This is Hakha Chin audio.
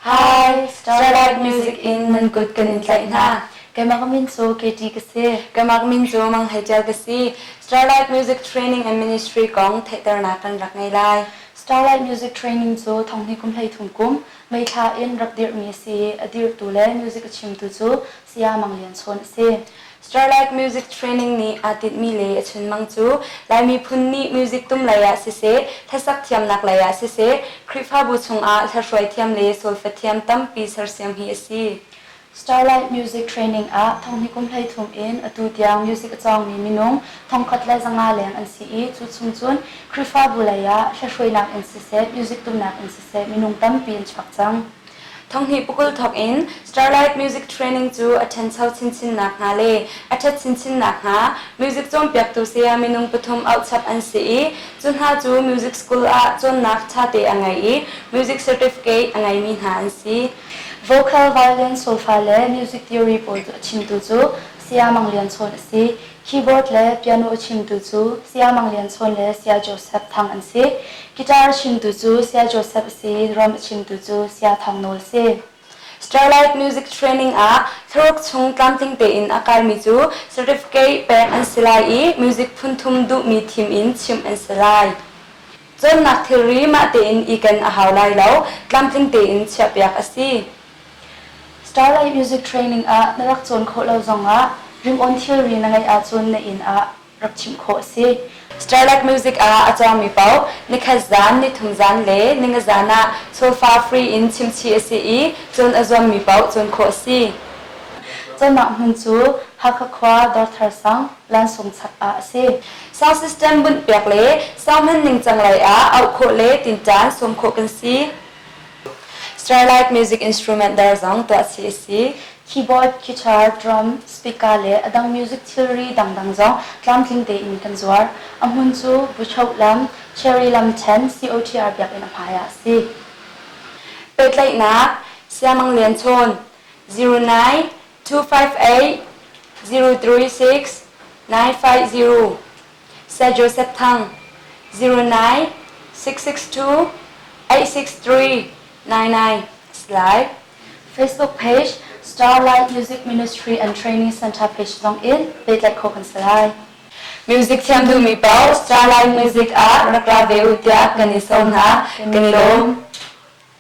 Hi, Starlight Music in nan kut kan in tlaih hna. Keimah ka min cu Katie ka si. Keimah ka min cu Mang Hei Tial ka si. Starlight Music Training and Ministry kong theihternak kan rak ngei lai. Starlight Music Training cu thonghnih kum 13 kum May thla in rak dirhmi a si i a dirhtu le music a chimtu cu Saya Mang Lian Chawn a si. Starlight Music Training nih aa tinhmi le a chunmang cu Lai miphun nih music tum lei ah siseh, hlasak thiamnak lei ah siseh, Khrihfabu chungah hlahruai thiam le solfa thiam tampi sersiam hi a si. Starlight Music Training ah thonghnih kum 13 in atu tiang music a cawngmi minung 1500 leng an si i cu chung cun Khrihfabu lei ah hlahruainak in siseh, music tumnak in siseh minung tampi an chuak cang. Thonghnih pakul thawk in Starlight Music Training cu a ṭhancho chinchin nakhnga le a ṭhat chinchin nakhnga music cawnpiaktu saya minung pathum auhchap an si i cu hna cu music school ah cawnnak ṭhate a ngei i music certificate a ngeimi hna an si. Vocal, violin, solfa le music theory pawl a chimtu cu Saya Mang Lian Chawn a si. Keyboard le piano a chimtu cu Saya Mang Lian Chawn le Saya Joseph Thang an si. Guitar a chimtu cu Saya Joseph a si i drum a chimtu cu Saya Thawng Nawl a si. Starlight Music Training ah thlaruk chung tlamtling tein a kaimi cu certificate pek an si lai i music phunthum duhmi thim in chimh an si lai. Cawnnak thilri mah tein i ken a hau lai lo, tlamtling tein chiahpiak a si. Starlight Music Training ah na rak cawn khawh lo zongah ringawn thilri na ngeih ahcun na inn ah rak chimh khawh a si. Starlight Music ah a cawngmi paoh nikhat zan, nithum zan le ninga zan ah solfa free in chimchih a si i cawn a zuammi paoh cawn khawh a si. Cawnnak hmun cu Hakha khua Dawrthar sang, Lansung chak ah a si. Sound system bunhpiak le sound hman ningcang lei ah auh khawh le tinṭan sawm khawh kan si. Starlight music instrument dar zong tuah chih a si. Keyboard, guitar, drum, speaker le a dang music thilri dangdang zong tlamtling tein kan zuar. A hmun cu Buchoh lam, Cherry lam ṭhen, COTR biakinn a hmai ah a si. Pehtlaihnak Siamang Lian Chawn 09 258 036 950 Sir Joseph Thang 09 662 863 99 Slide. Facebook page Starlight Music Ministry and Training Center page zong in pehtlaih khawh kan si lai. Music thiam duhmi paoh Starlight Music ah rak ra ve u tiah kan i sawm hna. Kan i lawm.